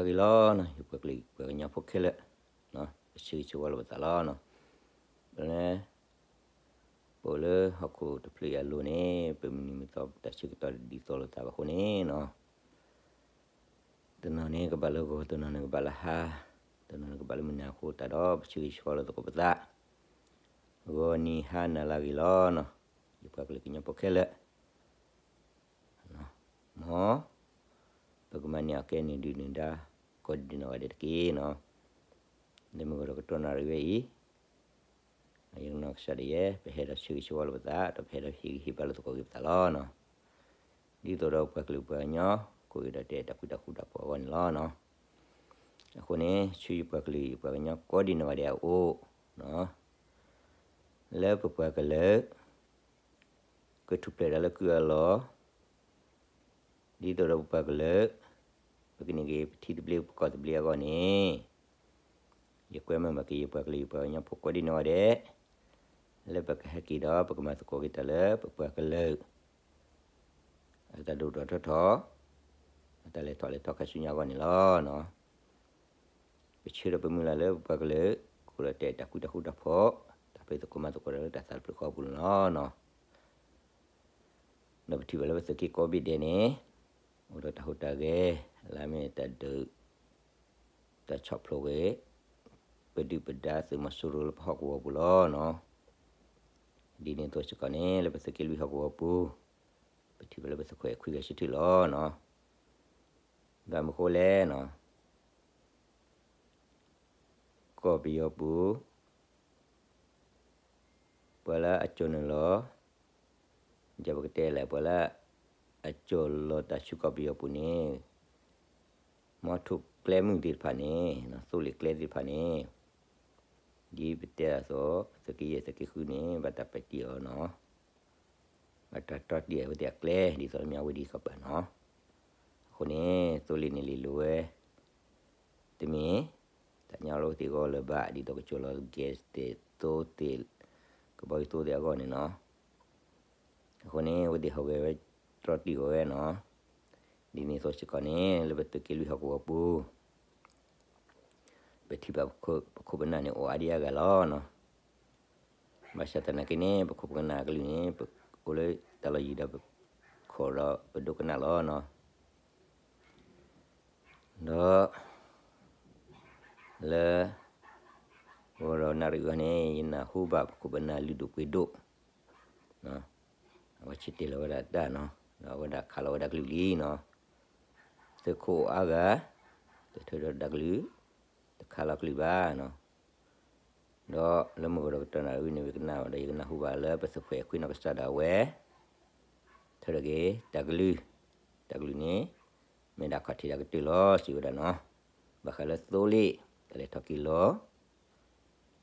ဂ့ၤလီၤနီၤ, ယပှၤကလုာ်ပှၤကညီဖိခဲလၢာ်, ပဆၢဂ့ၤဆၢဝါလိာ်ပသးလီၤနီၤ. ပလၢ ပအိၣ်လၢဟီၣ်ခိၣ်တဖျၢၣ်အံၤအလိၤန့ၣ် ပမုၢ်နံၤမုၢ်သီတၢ်ဆၢကတီၢ်ဒ်သိးလိာ်သးဘၣ်အဃိန့ၣ်နီၤ, တနီၤန့ၣ်ကဘၣ်လၢဂီၤ, တနီၤန့ၣ်ကဘၣ်လၢဟါ, တနီၤန့ၣ်ကဘၣ်လၢမုၢ်နၤအဃိသတးဒီး ပဆၢဂ့ၤဆၢဝါလိာ်သကိးပသး ဂီၤနံၤဟါနၤလၢအဂ့ၤလီၤနီၤ, ယပှၤကလုာ်ကညီဖိခဲလၢာ်, မ် ပကမၤန့ၢ်အီၣ်ကဲန့ၢ်ဒုးနုၢ်ဒါ ကိးဒံနီၢ်ဂၤဒဲးတက့ၢ်နီၤ. လၢမုၢ်ကီၢ်ဒီးကတီၢ်နၣ်ရံၣ်ဝဲအံၤ ယနီၢ်ကစၢ်ဒၣ်ယဲ ပဟဲဒီးဆၢဂ့ၤဆၢဝါလိာ်ပသး ဒီးပဟဲဒီးဟ့ၣ်ဂံၢ်ဟ့ၣ်ဘါလိာ်သကိးက့ၤပသးလီၤနီၤ. ဒ်သိးဒီးပှၤကလုာ်ပှၤကညီ ကိးဂၤဒဲးတၢ်ဃူတၢ်ဖိးအဂီၢ်န့ၣ်လီၤနီၤ. အဃိန့ၣ် ဆူယပှၤကလုာ်ယပှၤကညီကိးဒံနီၢ်ဂၤဒဲးအအိၣ် လၢပပှၤကလုာ် ကထူၣ်ဖျဲးတၢ်လၢကုၢ်အလီၢ် ဒ်သိးဒီးပပှၤကလုာ် ပကန့ၢ်က့ၤပထံသဘျ့ပကီၢ်သဘျ့အဂီၢ်န့ၣ် ယကွဲမုာ်ဘၣ်က့ၤယပှၤကလုာ်ယပှၤကညီဖိကိးဒံနီၢ်ဂၤဒဲး လၢပကဟဲက့ၤဒီးပကမၤသကိးက့ၤတၢ်လၢပပှၤကလုာ် အတၢ်ဒိၣ်ထီၣ်ထီထီၣ် အတၢ်လဲၤထီၣ်လဲၤထီခါဆူညါအဂီၢ်န့ၣ်လီၤ. ပဆၢဒီးပမုၢ်လၢ်လၢပပှၤကလုာ် ကအိၣ်ဒီးတၢ်အဲၣ်တၢ်ကွံတၢ်ဃူတၢ်ဖိး တၢ်ဖံးသကိးမၤသကိးတၢ်လၢတၢ်သးတဖျၢၣ်ဃီအပူၤန့ၣ်လီၤ. ဒီးပထံၣ်ဘၣ်လၢပသုးက့ကိးဘ့ၣ်ဒဲးန့ၣ် အိၣ်ဒီးတၢ်ဟူးတၢ်ဂဲၤ လၢအမ့ၢ်တၢ်ဒုး တၢ်ဆီၣ်ဖျိးဝဲ ပဒုၣ်ပဒါသုးမီၤစိရိၤလၢပဟီၣ်ကဝီၤပူၤလီၤနီၤ. ဒ်န့ၣ်အသိးစ့ၢ်ကီးန့ၣ် လၢပသုးက့လွံၢ်ဟီၣ်ကဝီၤပူၤ ပထံၣ်ဘၣ်လၢပသုးခိၣ်အဲၣ်ခွံဂဲၤဆၢထၢၣ်လီၤနီၤ. ဘၣ်မနုၤဃိလဲၣ်နီၤ ကီၢ်ပယီၤပူၤ ပှၤလၢအကၠီၣ်နုာ်လီၤ ယပကတဲလဲၣ် ပှၤလၢအကၠီၣ်လီၤတၢ်ဆူကီၢ်ပယီၤပူၤန့ၣ် မီထိၣ်ကျဲမုၢ်သ့ၣ်တဖၣ်န့ၣ် သိလ့ၣ်ကျဲသ့ၣ်တဖၣ်န့ၣ် ဒ်ပတဲအသိး သုးက့ယဲၢ်သုးက့ဃုန့ၣ် ဘၣ်တၢ်ပဲာ်တံၢ်အီၤနီၤ ဘၣ်တၢ်တီတံၢ်အဝဲသ့ၣ်အကျဲ ဒ်သိးလၢမ့ၢ်အဝဲဒ်သိးပာ်နီၤ. အဃိန့ၣ် သိလ့ၣ်န့ၣ်လံာ်လိၤဝဲ တမ့ၢ် တၢ်ညါလီၤဝဲသ့ၣ်ဂီၤလၢၤဘၣ် ဒ်သိးကကၠီၣ်လီၤ ဂဲၤသ့ၣ်သိသ့ၣ် ကဘီယူၤသိသ့ၣ်အဂီၢ်န့ၣ်နီၤ. အဃိန့ၣ် အဝဲသ့ၣ်ဟူးဂဲၤဝဲ တြီတံၢ်ဂီၤဝဲနီၤ. ဒ်န့ၣ်အသိးစ့ၢ်ကီးန့ၣ် လၢပသုးက့လွံၢ်ဟီၣ်ကဝီၤပူၤ ပထံၣ်ဘၣ်ပခိၣ်ပနၢ်န့ၣ် အိၣ်အါဒံအါဂၤလီၤနီၤ. ဘၣ်ဆၣ်သနာ်က့န့ၣ် ပခိၣ်ပနၢ်အကလုၢ်န့ၣ် ပအိၣ်လၢတၢ်လီၢ်ယံၤဒီးပခိၣ်ဒီးပဒိကနၣ်လီၤနီၤ. ဒီး လၢ ဂီၤဒီးနၣ်ရံၣ်အဂီၢ်န့ၣ် ယနၢ်ဟူဘၣ်ပခိၣ်ပနၢ်လုၢ်ဒိၣ်ပှ့ၤဒိၣ် အဝဲဆၢတဲာ်လီၤဝဲဒၣ်တၢ်နီၤ ဒီးအဝဲဒၣ်ခးလီၤဝဲဒၣ်ကလုၢ်လံနီၤ. သုးခိၣ်အါဂၤ တထၢဒီးတၢ်ကလုၢ် တခးလီၤကလုၢ်ဘၣ်နီၤ. ဒီးလၢမုၢ်ကီၢ်ဒီးကတီၢ်နၣ်ရံၣ်န့ၣ် ဝံၤကနၣ်ဒီး ယကနၢ်ဟူဘၣ်လၢပသုးခိၣ်အဲၣ်ခွံနီၢ်ကစၢ်ဒၣ်ဝဲ ထၢထီၣ်က့ၤ တၢ်ကလုၢ်, တၢ်ကလုၢ်န့ၣ် မ့ၢ်ဒၣ်ခီၣ်ထံးတၢ်ကတၢၢ်လီၤ စံးဝဲဒၣ်နီၤ. ဘၣ်ဃးလၢသိလ့ၣ် တၢ်လဲၤထီၣ်က့ၤလီၤ.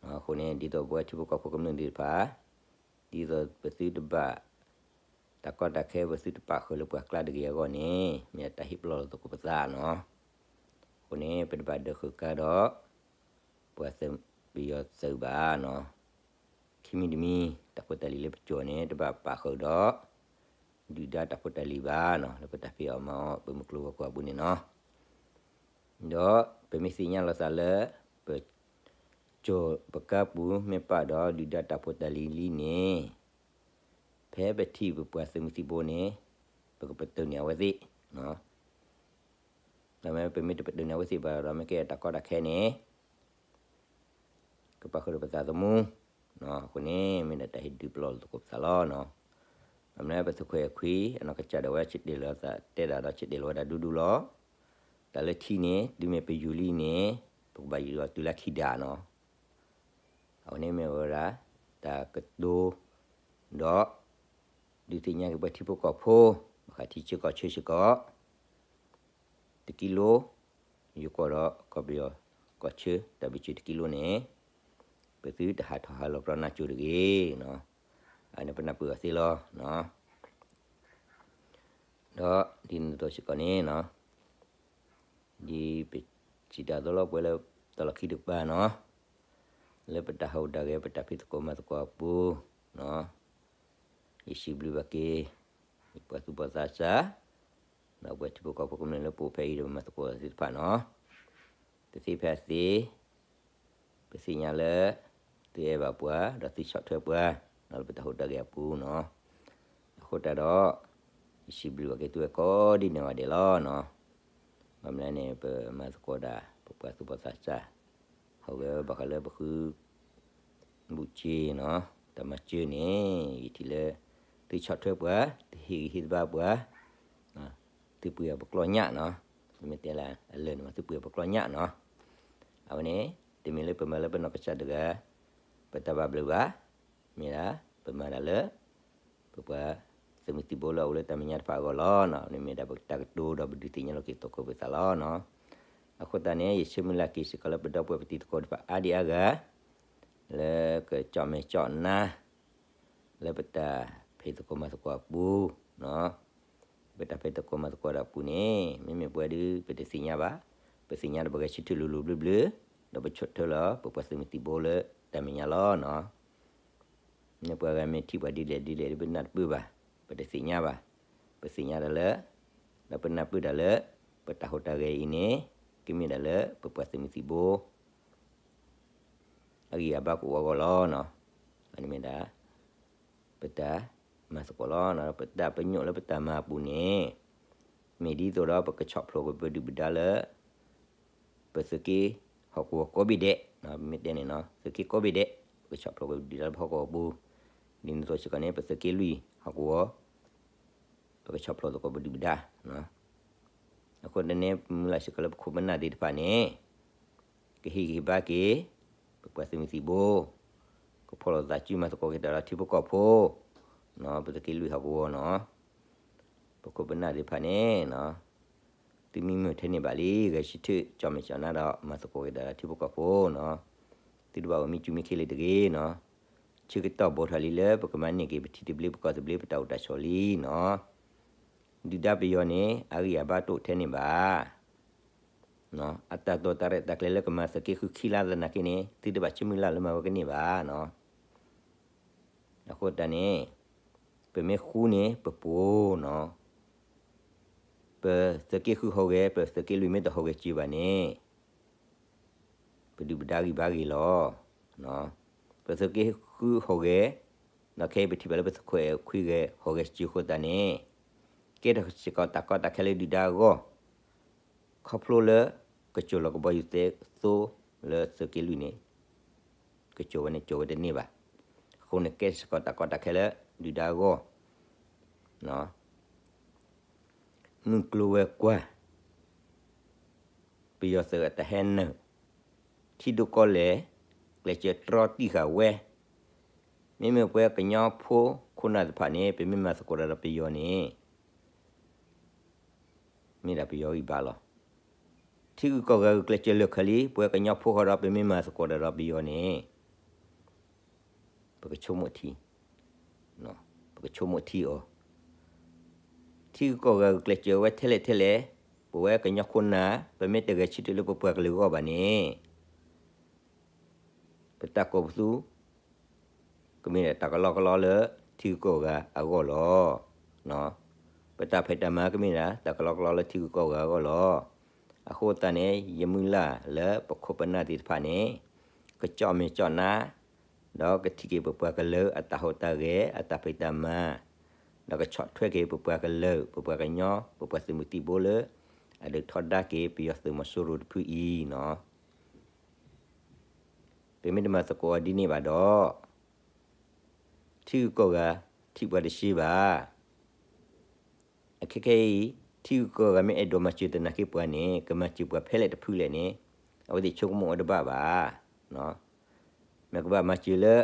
အဃိန့ၣ် ဒ်သိးပဝဲထံဖိကီၢ်ဖိကမျၢၢ်သ့ၣ်တဖၣ် ဒ်သိးပသုတဘၣ် တၢ်ကီတၢ်ခဲ ပသုတပာ်ဃုာ်လၢပှၤကျါတဂ့ၤအဂီၢ်န့ၣ် မ့ၢ်ဒၣ်တၢ်ဟ့ၣ်ပလီၢ်လီၤသကိးပသးနီၤ. အဃိန့ၣ် ပတဘၣ်ဒၢးဃုာ်ကါဒီး ပှၤသုးပယီၤသုးဘၣ်နီၤ. ခံမံၤတမံၤ တၢ်ဖိတၢ်လံၤလၢပကၠီၣ်န့ၣ် တဘၣ်ပာ်ဃုာ်ဒီး ဒုၣ်ဒါတၢ်ဖိတၢ်လံၤဘၣ်နီၤ လၢပတၢ်ဖံးအီၣ်မၤအီၣ် ပမုၢ်ကျိၤဝဲၤကွာ်အပူၤန့ၣ်နီၤ. ဒီးပမ့ၢ်သ့ၣ်ညါလီၤသးလၢ ပ ကၠီၣ်ပကါပူၤ မ့ၢ်ပာ်ဒီးဒုၣ်ဒါတၢ်ဖိတၢ်လံၤလံန့ၣ် ဖဲပထံၣ်ပပှၤသုးမုၢ်သံၣ်ဘိန့ၣ် ပကပတုာ်န့ၢ်အဝဲသ့ၣ် ဒီးမ့ၢ်ပမ့ၢ်တပတုာ်န့ၢ်အဝဲသ့ၣ်ဘၣ်ဒီး မ့ၢ်ကဲတၢ်ကီတၢ်ခဲန့ၣ် ကပာ်ဃုာ်ဒီးပသးသမူ အဃိန့ၣ် မ့ၢ်ဒၣ်တၢ်ဟ့ၣ်ဒုးပလီၢ်လီၤသကိးပသးလီၤ. အမ့ၢ်ပသုးခိၣ်အဲၣ်ခွံ အနီၢ်ကစၢ်ဒၣ်ဝဲဆၢတဲာ်လီၤသး တဲဒၣ်ဒီးဆၢတဲာ်လီၤဝဲဒၣ်ဒူဒူလီၤ. တၢ်လၢထံန့ၣ် တုၤမ့ၢ်ပယူၤလံန့ၣ် ပကဘၣ်ယူၤလီၤတုၤလၢခံဒၣ်နီၤ. အဝဲန့ၣ်မ့ၢ်ဝဲဒၣ် တၢ်ကတိၤ ဒီး ဒုးသ့ၣ်ညါက့ၤပှၤထံဖိကီၢ်ဖိ ဘၣ်ဃးထံဆၢကီၢ်ဆၢစ့ၢ်ကီး တကံလိ ယိၤကီၢ်ဒီးကီၢ်ပယီၤကီၢ်ဆၢ တၢ်ဘၣ်စၢၤတကံလိန့ၣ် ပသုတဟးထီၣ်ဟးလီၤကြီနၢ်ကၠိတဂ့ၤနီၤ. အန့ၣ်ပနၢ်ပၢၢ်အီၤသ့လီၤ. ဒီးဒ်န့ၣ်အသိးစ့ၢ်ကီးန့ၣ်နီၤ ဒ်ပစံးတၢ်အသိးလီၤ ပဝဲလၢတၢ်လီၢ်ခံတကပၤနီၤ လၢပတၢ်ဟူးတၢ်ဂဲၤ ပတၢ်ဖံးသကိးမၤသကိးအပူၤနီၤ ယစံးဘျုးဘၣ်က့ၤ ယပှၤသူၣ်ဘီၣ်သးစၢ် ဒီးပှၤထံဖိကီၢ်ဖိကမျၢၢ်လၢပအိၣ်ဖဲအံၤဒီးမၤသကိးသ့ၣ်တဖၣ်နီၤ တသ့ဖဲအသ့, ပသ့ၣ်ညါလၢ သုအဲၣ်ဘၣ်ပှၤ ဒီးသုဆီၣ်ထွဲပှၤ လၢပတၢ်ဟူးတၢ်ဂဲၤအပူၤနီၤ. အဃိသတးဒီး ယစံးဘျုးဘၣ်က့ၤသုဝဲကိးဒ်န့ၣ်ဂၤဒဲးလီၤနီၤ. ဘၣ်မနုၤလဲၣ်န့ၣ် ပမၤသကိးဒၣ် ပပှၤသူၣ်ဘီၣ်သးစၢ် ဟီၣ်ဂဲၤဝဲဘၣ်ဃးလၢပဃု ဘူၣ်စ့နီၤ, တၢ်မၤစၢၤန့ၣ် ယထံၣ်လၢ သုဆီၣ်ထွဲပှၤ, သုဟ့ၣ်ဂံၢ်ဟ့ၣ်ဘါပှၤ, သုပှ့ၤအပကျီညၣ်နီၤ, မ့ၢ်တဲလၢအလၢာ်န့ၣ်မး သုပှ့ၤအပကျီညၣ်နီၤ. အဝဲန့ၣ် တမ့ၢ်လၢပမၤလၢပနီၢ်ကစၢ်တဂၤ ပတၢ်ဘၣ်ဘျုးဘၣ်, မ့ၢ်ဒၣ် ပမၤဒၣ်လၢ ပပှၤသုးမုၢ်သံၣ်ဘိလၢအအိၣ်လၢတၢ်မဲာ်ညါတဖၣ်အဂီၢ်လီၤ. မ့မ့ၢ်ဒၣ်ပတၢ်ကတိၤဒီးပဒုးသ့ၣ်ညါလိာ်က့ၤသကိးပသးလီၤနီၤ. အဃိသတးန့ၣ် ယဆၢမုၢ်လၢ်က့ၤစ့ၢ်ကီးလၢပဒီပုၢ်ဝဲၢ်ပတံၤသကိးတဖၣ်အါဒံအါဂၤ လၢကကၠီၣ်မဲာ်ကၠီၣ်နါ လၢပတၢ်ဖံးသကိးမၤသကိးအပူၤ, ပတၢ်ဖံးသကိးမၤသကိးဒီးအပူၤန့ၣ် မ့မ့ၢ်ပဝဲဒၣ်ပတသ့ၣ်ညါဘၣ်, ပသ့ၣ်ညါဒီးပဂဲၤဆၢထၢၣ်လိၤလိၤဘျၢဘျၢ, ဒီးပဆီၣ်ထွဲလီၤ ပပှၤသုးမုၢ်သံၣ်ဘိလၢတၢ်မဲာ်ညါလီၤနီၤ. မ့ၢ်ပှၤဂၤမ့ၢ်ထံၣ်ပှၤဒ်လဲၣ်ဒ်လဲၣ် ပနၢ်တပၢၢ်ဘၣ်, ပတသ့ၣ်ညါဘၣ်, ပသ့ၣ်ညါဒၣ်လၢ ဒီးပနၢ်ပၢၢ်ဒၣ်လၢ ပတၢ်ဟူးတၢ်ဂဲၤအံၤန့ၣ် ကမ့ၢ်ဒၣ်လၢပပှၤသုးမုၢ်သံၣ်ဘိ အဂံၢ်အဘါကအိၣ်အဂီၢ်လီၤနီၤ. အန့ၣ်မ့ၢ်ဒၣ် ပတၢ်မၤသကိးလီၤ. ပတၢ်ပညိၣ်လၢပတၢ်မၤအပူၤန့ၣ် မ့ၢ်ဒ်သိးဒီးပကဆီၣ်ဖျိးက့ၤပဒုၣ်ပဒါလၢ ပသုးက့ဟီၣ်ကဝီၤကိးဘ့ၣ်ဒဲး, မ့ၢ်တဲန့ၣ်နီၤ သုးက့ကိးဘ့ၣ်ဒဲး ပကဆီၣ်ဖျိးက့ၤပဒုၣ်ပဒါလၢပဟီၣ်ကဝီၤပူၤ, ဒ်န့ၣ်အသိးစ့ၢ်ကီးန့ၣ် ပသုးက့လွံၢ်ဟီၣ်ကဝီၤ ပကဆီၣ်ဖျိးသကိးပဒုၣ်ပဒါ. အဃိန့ၣ် မုၢ်လၢ်စ့ၢ်ကီးလၢပခိၣ်ပနၢ်သ့ၣ်တဖၣ်န့ၣ် ကဟ့ၣ်ဂံၢ်ဟ့ၣ်ဘါက့ၤ ပပှၤသုးမုၢ်သံၣ်ဘိ, ကဖီၣ်လိာ်သးစုမၤသကိးက့ၤတၢ်ဒီးထံဖိကီၢ်ဖိ, ပသုးက့လွံၢ်ဟီၣ်ကဝီၤနီၤ, ပခိၣ်ပနၢ်သ့ၣ်တဖၣ်န့ၣ် သုမံမုာ်ထဲန့ၣ်ဘၣ်လံ ဂဲၤဆၢထၢၣ်ကၠီၣ်မဲာ်ကၠီၣ်နါဒီးမၤသကိးက့ၤတၢ်ဒီးထံဖိကီၢ်ဖိနီၤ, သုတဘၣ်အိၣ်မံစူၤမံခ့လ့ၤတဂ့ၤနီၤ, ဆၢကတီၢ်ဘီထီၣ်လံလၢပကမၤန့ၢ်က့ၤပထံသဘျ့ပကီၢ်သဘျ့ပတၢ်အိၣ်တၢ်ဆိးလံနီၤ, ဒုၣ်ဒါပယီၤန့ၣ် အဂံၢ်အဘါတအိၣ်ထဲန့ၣ်ဘၣ် အတၢ်တိာ်တၢ်ရဲၣ်တၢ်ကျဲၤလၢကမၤသုးက့ဃုခံလါသနာ်က့န့ၣ် သုတဘၣ်ဆၢမုၢ်လၢ်လၢမၤဝဲကန့ၢ်ဘၣ်နီၤ. အဃိသတးန့ၣ် ပမ့ၢ်ဃူန့ၣ် ပပှိၤနီၤ, ပသုးက့ဃုဟီၣ်ဂဲၤ ပသုးက့လွံၢ်မ့ၢ်တဟီၣ်ဂဲၤစၢၤဘၣ်န့ၣ် ပဒုၣ်ပဒါဂံၢ်ဘါဂ့ၤလီၤ. ပသုးက့ဃုဟီၣ်ဂဲၤ, ဒီးခဲအံၤပထံၣ်ဘၣ်လၢပသုးခိၣ်အဲၣ်ခွံဂဲၤဟီၣ်ဂဲၤစၢၤအဃိသတးန့ၣ် ကဲထီၣ်စ့ၢ်ကီးတၢ်ကီတၢ်ခဲလၢဒုၣ်ဒါအဂီၢ်, ခီဖျိလၢ ကစိာ်လီၤကဘီယူၤသဲသိလၢသုးက့လွံၢ်န့ၣ် ကစိာ်ဝဲန့ၣ် စိာ်ဝဲတန့ၢ်ဘၣ်. အဃိန့ၣ် ကဲထီၣ်စ့ၢ်ကီးတၢ်ကီတၢ်ခဲလၢဒုၣ်ဒါအဂီၢ် မုၢ်ကျိၤဝဲၤကွာ် ပယီၤသုးအတၢ်ဟဲနုာ် ထံဒိၣ်ကီၢ်လဲၢ် ကျဲးစၢးတြီတံၢ်ဃာ်ဝဲ, မ့မ့ၢ်ပဝဲကညီဖိခိၣ်နၢ်သ့ၣ်တဖၣ်န့ၣ် ပမ့ၢ်မၤသကိးတၢ်ဒီးပယီၤန့ၣ် မ့ၢ်ဒၣ်ပယီၤဂံၢ်ဘါလီၤ. ထံဂုၤကီၢ်ဂၤဂုာ်ကျဲးစၢးလၢာ်ခၢၣ်လံ ပဝဲကညီဖိဃီဒီး ပမ့ၢ်မၤသကိးတၢ်ဒီးပယီၤန့ၣ် ပကဆိကမိၣ်ထံ, ပကဆိကမိၣ်ထံအီၤ, ထံဂုၤကီၢ်ဂၤဂုာ်ကျဲးစၢးဝဲထဲလဲၣ်ထဲလဲၣ်, ပဝဲကညီခိၣ်နၢ် ပမ့ၢ်တဂဲၤဆၢထၢၣ်လၢပပှၤကလုာ်အဂီၢ်ဘၣ်န့ၣ် ပတၢ်ကိးပသူ ကမ့ၢ်ဒၣ်တၢ်ကလီကလီလၢထံဂုၤကီၢ်ဂၤအဂီၢ်လီၤ. ပတၢ်ဖံးတၢ်မၤကမ့ၢ်ဒၣ်တၢ်ကလီကလီလၢထံဂုၤကီၢ်ဂၤအဂီၢ်လီၤ. အဃိသတးန့ၣ် ယမုၢ်လၢ်လၢပခိၣ်ပနၢ်သ့ၣ်တဖၣ်န့ၣ် ကကၠီၣ်မဲာ်ကၠီၣ်နါ ဒီးကထံၣ်က့ၤပပှၤကလုာ်အတၢ်ဟူးတၢ်ဂဲၤ အတၢ်ဖံးတၢ်မၤ, ဒီးကဆီၣ်ထွဲက့ၤပပှၤကလုာ် ပပှၤကညီ ပပှၤသုးမုၢ်သံၣ်ဘိလၢ အဒုးထီဒါက့ၤပယီၤသုးမီၤစိရိၤတဖုအံၤနီၤ. ပမ့ၢ်တမၤသကိးအီၤဒ်န့ၣ်ဘၣ်ဒီး ထံဂုၤကီၢ်ဂၤ ထံၣ်ပှၤတစ့ဘၣ်. အခဲခဲအံၤ ထံဂုၤကီၢ်ဂၤမ့ၢ်အဲၣ်ဒိးမၤစၢၤသနာ်က့ပှၤန့ၣ် ကမၤစၢၤပှၤဖဲလဲၣ်တဖုလဲၣ်န့ၣ် အဝဲသ့ၣ်ဆိကမိၣ်ဝဲတဘၣ်ဘၣ်. မ့ၢ်ကဘၣ်မၤစၢၤလၢ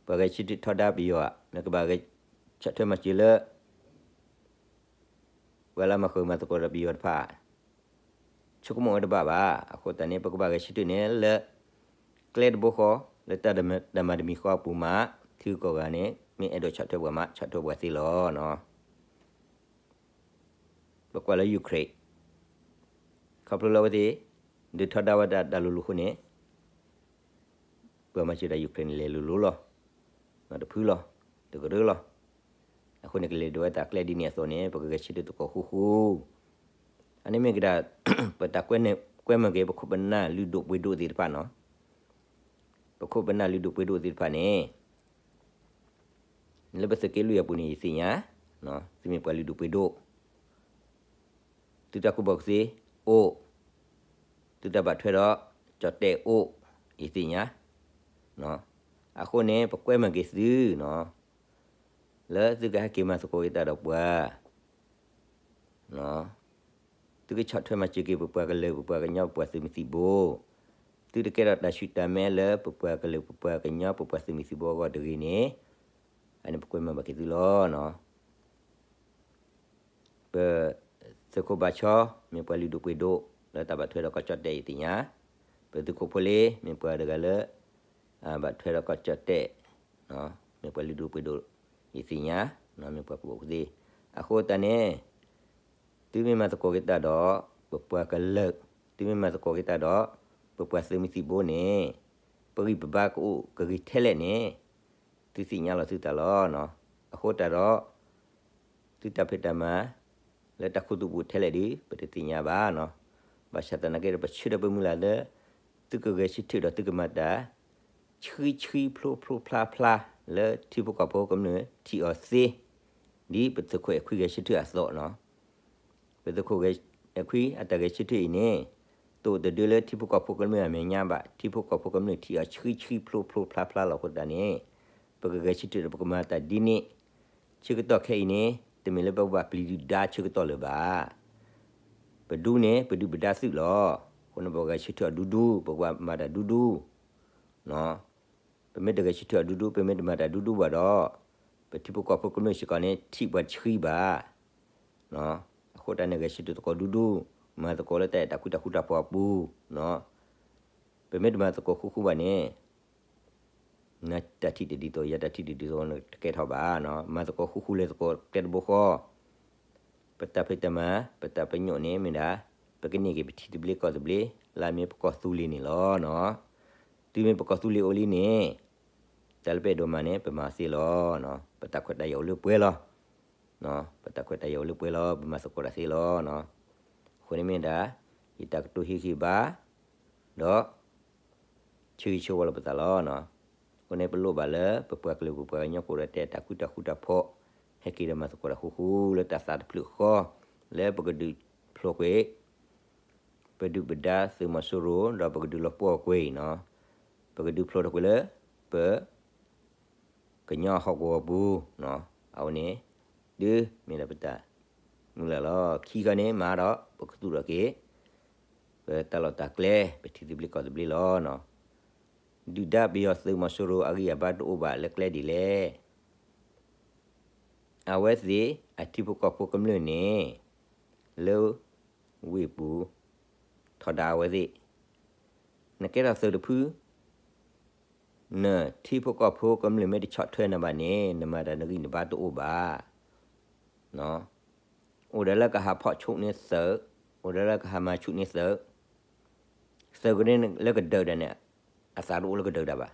ပှၤဂဲၤဆၢထၢၣ်ထီဒါပယီၤဧါ, မ့ၢ်ကဘၣ်ဂဲၤဆီၣ်ထွဲမၤစၢၤလၢ ပှၤလၢမၤဃုာ်မၤသကိးဒီးပယီၤတဖၣ် ဆိကမိၣ်ဝဲတဘၣ်ဘၣ်. အဃိသတးန့ၣ် ပကဘၣ်ဂဲၤဆၢထၢၣ်န့ၣ်လၢ ကျဲတဘိဃီ လၢတၢ်မၤတမံၤဃီအပူၤမး ထံဂုၤကီၢ်ဂၤန့ၣ် မ့ၢ်အဲၣ်ဒိးဆီၣ်ထွဲပှၤမး ဆီၣ်ထွဲပှၤသ့လီၤ. ပကွၢ်လၢ Ukraine ခီဖျိလၢအဝဲသ့ၣ် ဒုးထီဒါဝဲဒၣ်တၢ်လိၤလိၤအဃိန့ၣ် ပှၤမၤစၢၤတၢ် Ukraine န့ၣ် လဲၤလိၤလိၤလီၤ. တဖုလီၤ, တကရၢလီၤ. အဃိန့ၣ် ကလဲၤဒိးဝဲတၢ်ကျဲဒ်န့ၣ်အသိးန့ၣ် ပကဂဲၤဆၢထၢၣ်သကိးဃူဃူ. အန့ၣ်မ့ၢ်ကဒၣ် ပတၢ်ကွဲန့ၣ် ပကွဲမုာ်က့ၤ ပခိၣ်ပနၢ်လုၢ်ဒိၣ်ပှ့ၤဒိၣ်သ့ၣ်တဖၣ်နီၤ. ပခိၣ်ပနၢ်လုၢ်ဒိၣ်ပှ့ၤဒိၣ်သ့ၣ်တဖၣ်န့ၣ် လၢပသုးက့လွံၢ်အပူၤန့ၣ် ယသ့ၣ်ညါ, သုမ့ၢ်ပှၤလုၢ်ဒိၣ်ပှ့ၤဒိၣ်, သုတၢ်ကူၣ်ဘၣ်ကူၣ်သ့အိၣ်, သုတၢ်ဘၣ်ထွဲဒီးကၠီၣ်တဲၣ်အိၣ်, ယသ့ၣ်ညါ. အဃိန့ၣ် ပကွဲမုာ်က့ၤသုနီၤ, လၢသုကဟဲက့ၤမၤသကိးက့ၤတၢ်ဒီးပှၤ သုကဆီၣ်ထွဲမၤစၢၤက့ၤ ပပှၤကလုာ် ပပှၤကညီ ပပှၤသုးမုၢ်သံၣ်ဘိ, သုတကဲထီၣ်တၢ်ဆူၣ်တၢ်မဲလၢပပှၤကလုာ် ပပှၤကညီ ပပှၤသုးမုၢ်သံၣ်ဘိအဂီၢ်တဂ့ၤန့ၣ်, အန့ၣ်ပကွဲမုာ်ဘၣ်က့ၤသုလီၤနီၤ. ပသုးခိၣ်ဘါဆီ မ့ၢ်ပှၤလုၢ်ဒိၣ်ပှ့ၤဒိၣ် လၢတၢ်ဘၣ်ထွဲဒီးကီၢ်ကၠီၣ်တဲၣ် ယသ့ၣ်ညါ, ပသုးခိၣ်ဖိလ့ မ့ၢ်ပှၤတဂၤလၢ ဘၣ်ထွဲဒီးကီၢ်ကၠီၣ်တဲၣ်, မ့ၢ်ပှၤလုၢ်ဒိၣ်ပှ့ၤဒိၣ် ယသ့ၣ်ညါ, မ့ၢ်ပှၤကူၣ်ဘၣ်ကူၣ်သ့. အဃိသတးန့ၣ် သုမ့ၢ်မၤသကိးက့ၤတၢ်ဒီး ပပှၤကလုာ်, သုမ့ၢ်မၤသကိးက့ၤတၢ်ဒီး ပပှၤသုးမုၢ်သံၣ်ဘိန့ၣ်, ပဂံၢ်ပဘါကအိၣ်ကဂ့ၤထဲလဲၣ်န့ၣ်, သုသ့ၣ်ညါလီၤသုသးလီၤ. အဃိသတးဒီး သုတၢ်ဖံးတၢ်မၤ လၢတၢ်ခူသူၣ်ပူၤထဲလဲၣ်ဒီး ပတသ့ၣ်ညါဘၣ်နီၤ. ဘၣ်ဆၣ်သနာ်က့ဒီး ပဆၢဒီးပမုၢ်လၢ်လၢ သုကဂဲၤဆၢထၢၣ်ဒီးသုကမၤတၢ် ဆှံဆှံဖျိဖျိဖျါဖျါ လၢထံဖိကီၢ်ဖိကမျၢၢ်ထံၣ်အီၤသ့, ဒ်ပသုးခိၣ်အဲၣ်ခွံဂဲၤဆၢထၢၣ်အသိးနီၤ. ပသုးခိၣ်အဲၣ်ခွံအတၢ်ဂဲၤဆၢထၢၣ်အံၤန့ၣ်, တအိၣ်တဒၢလၢထံဖိကီၢ်ဖိကမျၢၢ်အမဲာ်ညါဘၣ်, ထံဖိကီၢ်ဖိကမျၢၢ်ထံၣ်အီၤဆှံဆှံဖျိဖျိဖျါဖျါလီၤ. အဃိသတးန့ၣ် ပကဂဲၤဆၢထၢၣ်ဒီးပကမၤတၢ်ဒ်န့ၣ်, ဆၢကတီၢ်ခဲအံၤန့ၣ် တမ့ၢ်လၢပကဘၣ်ပျံၤဒုၣ်ဒါဆၢကတီၢ်လၢၤဘၣ်. ပဒူန့ၣ် ပဒုၣ်ပဒါသုးလီၤ. အဃိန့ၣ် ပဂဲၤဆၢထၢၣ်အီၤဒူဒူ, ပကဘၣ်မၤတၢ်ဒူဒူ ပမ့ၢ်တဂဲၤဆၢထၢၣ်အီၤဒူဒူ, ပမ့ၢ်တမၤတၢ်ဒူဒူဘၣ်ဒီး, ပထံဖိကီၢ်ဖိကမျၢၢ်စ့ၢ်ကီးန့ၣ် ထံၣ်ပှၤတဆှံဘၣ်. အဃိတၢ်န့ၣ် ဂဲၤဆၢထၢၣ်သကိးဒူဒူ, မၤသကိးလၢတၢ်အဲၣ်တၢ်ကွံတၢ်ဃူတၢ်ဖိးအပူၤ, ပမ့ၢ်တမၤသကိးဃူဃူဘၣ်န့ၣ် နတၢ်ထံၣ်တဒ်သိး ယတၢ်ထံၣ်တဒ်သိး နတကဲထီၣ်ဘၣ်. မၤသကိးဃူဃူလဲၤသကိးကျဲတဘိဃီ, ပတၢ်ဖံးတၢ်မၤ ပတၢ်ပညိၣ်န့ၣ်မ့ၢ်ဒၣ် ပကန့ၢ်က့ၤပထံသဘျ့ကီၢ်သဘျ့ လၢအမ့ၢ်ပကီၢ်သူလ့ၤန့ၣ်လီၤ. တုၤမ့ၢ်ပကီၢ်သူလ့ၤအိၣ်လံန့ၣ် တၢ်လၢပအဲၣ်ဒိးမၤန့ၣ် ပမၤသ့လီၤ. ပတၢ်ခွဲးတၢ်ယာ်အိၣ်လၢပှဲၤလီၤ. ပတၢ်ခွဲးတၢ်ယာ်အိၣ်လၢပှဲၤလီၤ, ပမၤသကိးတၢ်သ့လီၤ. အဃိန့ၣ်မ့ၢ်ဒၣ် ယတၢ်ကတိၤဟ့ၣ်ဂံၢ်ဘါ ဒီး ဆၢဂ့ၤဆၢဝါလီၤပသးလီၤ. အဃိန့ၣ် ပလိၣ်ဘၣ်လၢပပှၤကလုာ်ပပှၤကညီကအိၣ်ဒီးတၢ်အဲၣ်တၢ်ကွံတၢ်ဃူတၢ်ဖိး, ဟဲက့ၤဒီးမၤသကိးတၢ်ဃူဃူလၢတၢ်သးတဖျၢၣ်ဃီ, လၢပကဒုးဖျိးကွံာ် ပဒုၣ်ပဒါသုးမီၤစိရိၤ ဒီးပကဒုးလီၤပှီၢ်ကွံာ်နီၤ, ပကဒုးဖျိးထီၣ်ကွံာ်လၢ ပ ကညီဟီၣ်ကဝီၤပူၤနီၤ. အဝဲန့ၣ် ဒုးမ့ၢ်လၢပတၢ်မုၢ်လၢ်လီၤ. ခံခီန့ၣ် မၤဒီးပကသူၣ်ထီၣ်က့ၤ ပတၢ်လီၢ်တၢ်ကျဲ ပထံသဘျ့ကီၢ်သဘျ့လီၤနီၤ. ဒုၣ်ဒါပယီၤသုးမီၤစိရိၤအဂံၢ်အဘါတအိၣ်ဘၣ်လၢကျဲဒ်လဲၣ်. အဝဲသ့ၣ်အထံဖိကီၢ်ဖိကမျၢၢ်န့ၣ် လၢဝ့ၢ်ပူၤ ထီဒါအဝဲသ့ၣ်, နကဲထီၣ်သုးတဖု နထံဖိကီၢ်ဖိကမျၢၢ်မ့ၢ်တဆီၣ်ထွဲနၤဘၣ်န့ၣ် နမၤတၢ်နဂံၢ်နဘါတအိၣ်ဘၣ်. အိၣ်ဒီးလၢကဟးဖီၣ်ဆူၣ်န့ၢ်သုး, အိၣ်ဒီးလၢကဟးမၤဆူၣ်န့ၢ်သုး, သုးကန့ၣ်လၢကဒုးဒၣ်န့ၣ် အသးတအိၣ်လၢကဒုးဒၣ်ဘၣ်,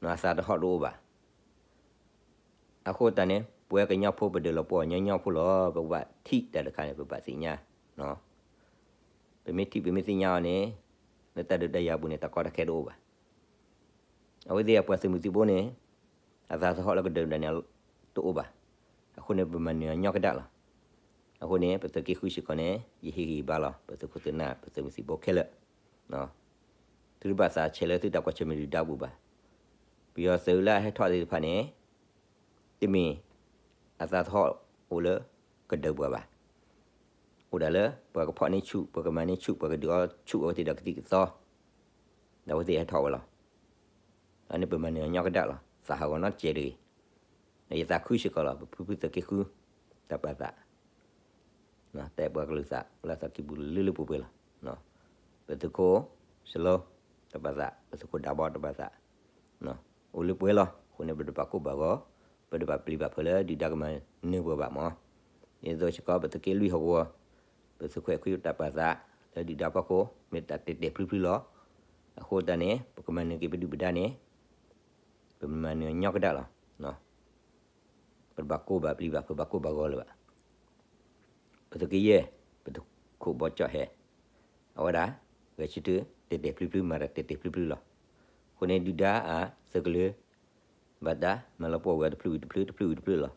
အသးတဟီၣ်တအိၣ်ဘၣ်. အဃိသတးန့ၣ် ပဝဲကညီဖိပဒုးလီၤပှီၢ်ညီညီဖိလီၤ. ပကဘၣ်ထံၣ်တၢ်တခါန့ၣ် ပဘၣ်သ့ၣ်ညါ, ပမ့ၢ်ထံၣ်ပမ့ၢ်သ့ၣ်ညါအီၤန့ၣ် လၢတၢ်ဒုးတၢ်ယၤအပူၤန့ၣ် တၢ်ကီတၢ်ခဲတအိၣ်ဘၣ်. အဝဲသ့ၣ်အပှၤသုးမုၢ်သံၣ်ဘိန့ၣ် အသးသဟီၣ်လၢကဒုးဒၣ်န့ၣ်တအိၣ်ဘၣ်. အဃိန့ၣ် ပမၤနၢၤညီကဒၣ်လီၤ. အဃိန့ၣ် ပသုးက့ဃုစ့ၢ်ကီးန့ၣ် ယဟ့ၣ်ဂံၢ်ဘါလီၤ ပသုးခိၣ်သုးနၢ် ပသုးမုၢ်သံၣ်ဘိခဲလၢာ်, သုတဘၣ်သးဆဲးလၢသုတၢ်ကွၢ်ဆၢၣ်မဲာ်ဒုၣ်ဒါပူၤဘၣ်. ပယီၤသုးလၢအဟဲထီၣ်သ့ၣ်တဖၣ်န့ၣ် တမ့ၢ်အသးသဟီၣ်အိၣ်လၢကဒုးပှၤဘၣ်. အိၣ်ဒၣ်လၢ ပှၤကဖီၣ်န့ၢ်ဆူၣ် ပှၤကမၤန့ၢ်ဆူၣ် ပှၤကဒုးအီဆူၣ်အဝဲသ့ၣ်ဒီးကသံၣ်ကသီ, ဒီးအဝဲသ့ၣ်ဟဲထီၣ်ဝဲလီၤ. အန့ၣ်ပမၤနၢၤညီကဒၣ်လီၤ. သးဟးဂီၤနီတစဲးတဂ့ၤ. ယသးခုစ့ၢ်ကီးလီၤ ပဖုဖုသုးက့ဃု တၢ်ပာ်သး တၢ်အဲၣ်ပှၤကလုာ်သး လၢသးကံၢ်ပူၤလၢလၢပှဲၤပှဲၤလီၤ. ပသုးခိၣ်စလိ တၢ်ပာ်သး ပသုးခိၣ်ဒးဘီတၢ်ပာ်သး အိၣ်လၢပှဲၤလီၤ. အဃိန့ၣ် ပတဘၣ်ကိၢ်ဘၣ်ဂီၤ, ပတဘၣ်ပျံၤဘၣ်ဖုးလၢဒုၣ်ဒါကမၤနၢၤပှၤဘၣ်မး. ဒ်သိးစ့ၢ်ကီး ပသုးက့လွံၢ်ဟီၣ်ကဝီၤ ပသုးခိၣ်အဲၣ်ခွံတၢ်ပာ်သး လၢဒုၣ်ဒါဖီခိၣ် မ့ၢ်တၢ်တဲာ်တဲာ်ဖျုဖျုလီၤ. အဃိသတးန့ၣ် ပကမၤနၢၤက့ၤပဒုၣ်ပဒါန့ၣ် ပမၤနၢၤညီကဒၣ်လီၤ. ပတဘၣ်ကိၢ်ဘၣ်ပျံၤဘၣ်ဖုးဘၣ်ကိၢ်ဘၣ်ဂီၤလၢၤဘၣ်. ပသုးက့ယဲၢ် ပသုးခိၣ်ဘီကၠီၣ်ဟဲ အဝဲဒၣ် ဂဲၤဆၢထၢၣ်တဲာ်တဲာ်ဖျုးဖျုး မၤတၢ်တဲာ်တဲာ်ဖျုးဖျုးလီၤ. အဃိန့ၣ် ဒုၣ်ဒါအသုးကလၢၤ ဘၣ်တၢ်မၤလီၤပှီၢ်ဝဲတဖျၢၣ်ဝံၤတဖျၢၣ် တဖျၢၣ်ဝံၤတဖျၢၣ်လီၤ. ဘၣ်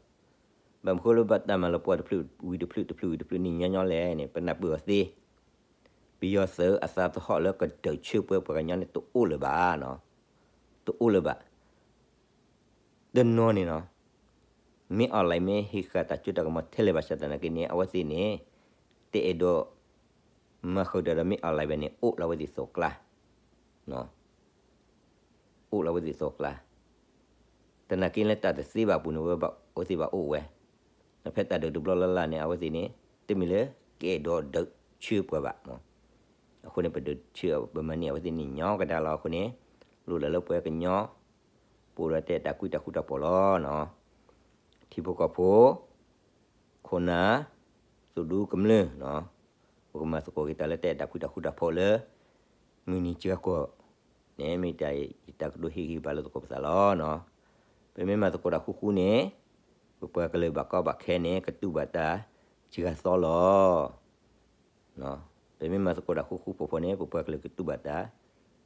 မနုၤဃိလၢဘၣ်တၢ်မၤလီၤပှီၢ်တဖျၢၣ်ဝံၤတဖျၢၣ် တဖျၢၣ်ဝံၤတဖျၢၣ်န့ၣ် ညီညီလဲၣ်န့ၣ် ပနၢ်ပၢၢ်အီၤသ့ ပယီၤသုးအသးသဟီၣ်လၢကဒုးဆၢပှဲၤပှၤကညီန့ၣ် တအိၣ်လၢၤဘၣ်နီၤ, တအိၣ်လၢၤဘၣ်. တနီၤန့ၣ်နီၤ, မ့ၢ် online မ့ၢ်ဟ့ၣ်ဃာ်တၢ်စိတၢ်ကမီၤထဲလဲၣ်ဘၣ်ဆၣ်သနာ်က့န့ၣ် အဝဲသ့ၣ်န့ၣ် တအဲၣ်ဒိး မၤဃုာ်တၢ်ဒီးမ့ၢ် online ဘၣ်န့ၣ် အိၣ်လၢအဝဲသ့ၣ်သီကျါ အိၣ်လၢအဝဲသ့ၣ်သီကျါ, သနာ်က့လၢတၢ်တသ့ဘၣ်အပူၤန့ၣ် အဝဲသ့ၣ်ဘၣ်အိၣ်ဝဲ, ဒီးဖဲတၢ်ဒုးတဘျီလၢ်လၢ်န့ၣ် အဝဲသ့ၣ်န့ၣ် တမ့ၢ်လၢကအဲၣ်ဒိးဒုးဆၢပှၤဘၣ်. အဃိန့ၣ် ပဒုးဆၢ ပမၤန့ၢ်အဝဲသ့ၣ်န့ၣ်ညီကဒါလီၤ. အဃိန့ၣ် လိၣ်လၢလၢပှၤကညီ ပအိၣ်ဒီးတၢ်အဲၣ်တၢ်ကွံတၢ်ဃူတၢ်ဖိးလီၤ. ထံဖိကီၢ်ဖိ ခိၣ်နၢ် သုးဒူကမျၢၢ်, ပကမၤသကိးက့ၤတၢ်လၢတၢ်အဲၣ်တၢ်ကွံတၢ်ဃူတၢ်ဖိးလၢ မုၢ်နံၤစှၤကီၢ်န့ၣ် မ့ၢ်တၢ်ယတၢ်ကတိၤဟ့ၣ်ဂံၢ်ဘါလိာ်သကိးပသးလီၤ. ပမ့ၢ်မၤသကိးတၢ်ဃူဃူန့ၣ် ပပှၤကလုာ်ဘၣ်ကီဘၣ်ခဲန့ၣ် ကတူၢ်ဘၣ်တၢ်စှၤသီလီၤ. ပမ့ၢ်မၤသကိးတၢ်ဃူဃူဖိးဖိးန့ၣ် ပပှၤကလုာ်ကတူၢ်ဘၣ်တၢ်,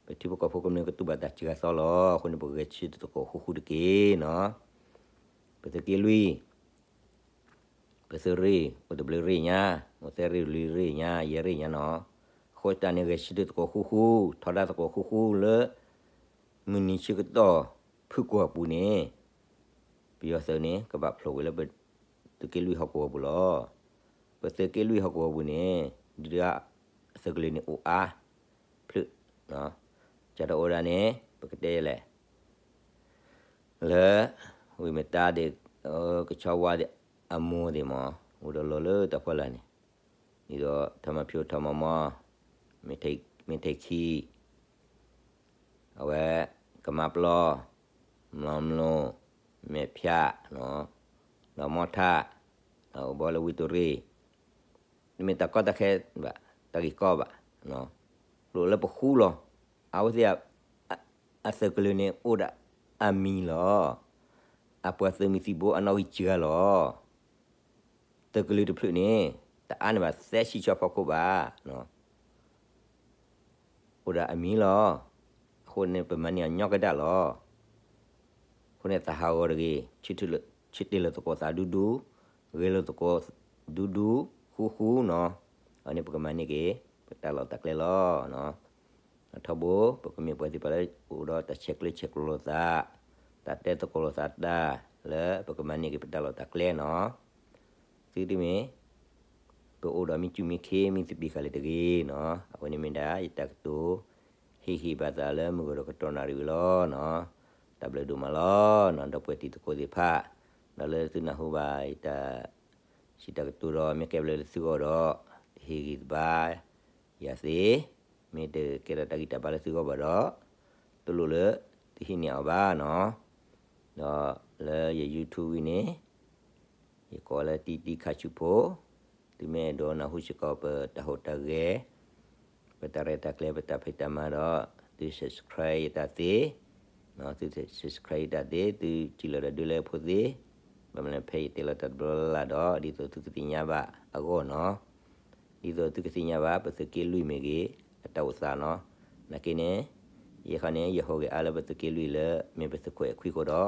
ပထံဖိကီၢ်ဖိကမျၢၢ်ကတူၢ်ဘၣ်တၢ်စှၤသီလီၤ. အဃိန့ၣ် ပဂဲၤဆၢထၢၣ်သကိးဃူဃူတက့ၢ်နီၤ. ပသုးက့လွံၢ် ပသုးရ့ၣ် အိၣ်တဘျုးရ့ၣ်ညါ, အိၣ်သၢရ့ၣ်လွံၢ်ရ့ၣ်ညါ ယဲၢ်ရ့ၣ်ညါနီၤ. အဃိသတးန့ၣ် ဂဲၤဆၢထၢၣ်သကိးဃူဃူ, ထီဒါသကိးဃူဃူလၢ မုၢ်နံၤဆၢကတီၢ်ဖုၣ်ကိာ်အပူၤန့ၣ် ပယီၤသုးန့ၣ် ကဘၣ်ဖျိးကွံာ်လၢပသုးက့လွံၢ်ဟီၣ်ကဝီၤပူၤလီၤ. ပသုးက့လွံၢ်ဟီၣ်ကဝီၤပူၤန့ၣ် ဒုၣ်ဒါအသုးကလၢၤန့ၣ်အိၣ်အါဖျၢၣ်, ကၢ်တအိၣ်ဒၣ်န့ၣ် ပကတဲလဲၣ် လၢ ဝ့ၢ်မတါဒီး ကဆီဝါဒီး အမိၢ်သ့ၣ်မး အိၣ်ဒီးလီၤလၢတၢ်ဖီလာ်န့ၣ်, ဒ်သိးထီမီဖၠိထီမီမီ, မ့ၢ်ထဲခံ, အဝဲ ကမါပျီ, မျိာ်မျိာ်, မဲာ်ဖၠး, ဒီးမီထၣ်, အိၣ်ဘီလၢဝံတိရ့ၣ်, တမ့ၢ်တၢ်ကီတၢ်ခဲဘၣ်, တၢ်ဂ့ၢ်ကီဘၣ်, လိၣ်လၢပဃူလီၤ. အဝဲသ့ၣ် အသုးကလၢၤန့ၣ် အိၣ်ဒီးအမံၤလီၤ. အပှၤသုးမုၢ်သံၣ်ဘိအနီၣ်ဂံၢ်စှၤလီၤ. သုးကလၢၤတဖျၢၣ်န့ၣ် တအါန့ၢ်ဘၣ်သၢဆံဆီဖီခိၣ်ဘၣ်. အိၣ်ဒီးအမံၤလီၤ. အဃိန့ၣ် ပမၤန့ၢ်အီၤညီကဒၣ်လီၤ. အဃိန့ၣ် သးဟးဂီၤတဂ့ၤ, ဆၢတဲာ်လီၤသကိးသးဒူဒူ, ဂဲၤလိာ်သကိးဒူဒူ, ဃူဃူနီၤ. အန့ၣ်ပကမၤန့ၢ်က့ၤ ပတၢ်လီၢ်တၢ်ကျဲလီၤ. ထီဘိ ပကမ့ၢ်ပှၤသ့ၣ်တဖၣ်လၢအိၣ်ဒီးတၢ်ဆဲးကျၢဆဲးကျိးလိာ်သး, တၢ်တဲသကိးလိာ်သးတၢ် လၢပကမၤန့ၢ်က့ၤပတၢ်လီၢ်တၢ်ကျဲနီၤ. သုတမ့ၢ် ပအိၣ်ဒီးမ့ၢ်စူၢ်မ့ၢ်ခ့မ့ၢ်သဘံၣ်ဃာ်လၢၤတဂ့ၤနီၤ. အဝဲန့ၣ်မ့ၢ်ဒၣ်ယတၢ်ကတိၤ ဟ့ၣ်ဂံၢ်ဘါသးလၢမုၢ်ဂီၤဒီးကတီၢ်နၣ်ရံၣ်ဝံၤလီၤနီၤ. တၢ်ဘျုးဒိၣ်မးလီၤနီၤ ဒီပုၢ်ဝဲၢ်တံၤသကိးသ့ၣ်တဖၣ်, ဒီးလၢသုနၢ်ဟူဘၣ်ယတၢ် စံးတၢ်ကတိၤဒီး မ့ၢ်ကဲဘျုးလၢသုဂီၢ်ဒီး တဟ့ၣ်ဂံၢ်ဘါယၤသ့, မ့ၢ်တကဲထီၣ်တၢ်ဂံၢ်တၢ်ဘါလၢသုဂီၢ်ဘၣ်ဒီး တလိၣ်လၢသုဟံးန့ၢ်အီၤဘၣ်နီၤ. ဒီးလၢယ YouTube ဝံၤန့ၣ် ယကိးလၢတံတံခါဆူၣ်ဖိ, သုမ့ၢ်အဲၣ်ဒိးနၢ်ဟူစ့ၢ်ကီးပတၢ်ဟူးတၢ်ဂဲၤ, ပတၢ်ရဲၣ်တၢ်ကျဲၤ ပတၢ်ဖံးတၢ်မၤဒီး သု subscribe ယတၢ်သ့, သု subscribe ယတၢ်သ့, သုစံးလီၤတၢ်ဒုးလၢဖိသ့, ဘၣ်မနုၤဖဲယတဲလီၤတၢ်တဘျီလၢ်လၢ်ဒီး ဒ်သိးသုကသ့ၣ်ညါဘၣ်အဂီၢ်နီၤ. ဒ်သိးသုကသ့ၣ်ညါဘၣ် ပသုးက့လွံၢ်မ့ၢ်ဂ့ၤ အတၢ်အိၣ်သးနီၤ. နာ်က့န့ၣ် ယဲခီန့ၣ် ယဟူးဂဲၤအါလၢပသုးက့လွံၢ်လၢ မ့ၢ်ပသုးခိၣ်အဲၣ်ခွံဃိ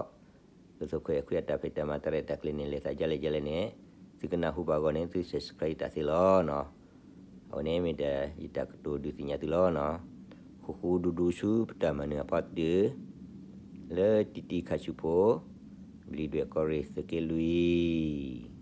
ဒီး ပသုးခိၣ်အဲၣ်ခွံအတၢ်ဖံးတၢ်မၤတၢ်ရဲၣ်တၢ်ကျဲၤန့ၣ် လဲၤသးဒ်လဲၣ်ဒ်လဲၣ်န့ၣ် သုကနၢ်ဟူဘၣ်အဂီၢ်န့ၣ် သု subscribe ယတၢ်သ့လီၤနီၤ. အဝဲန့ၣ်မ့ၢ်ဒၣ် ယတၢ်ကတိၤဒုးသ့ၣ်ညါသုလီၤနီၤ. ဃူဃူဒူဒူဆူပတၢ်မၤနၢၤအဖီတၢၣ် လၢတံတံခါဆူၣ်ဖိ, ဘျံးဒွဲၣ်ကီၢ်ရ့ၣ်သုးက့လွံၢ်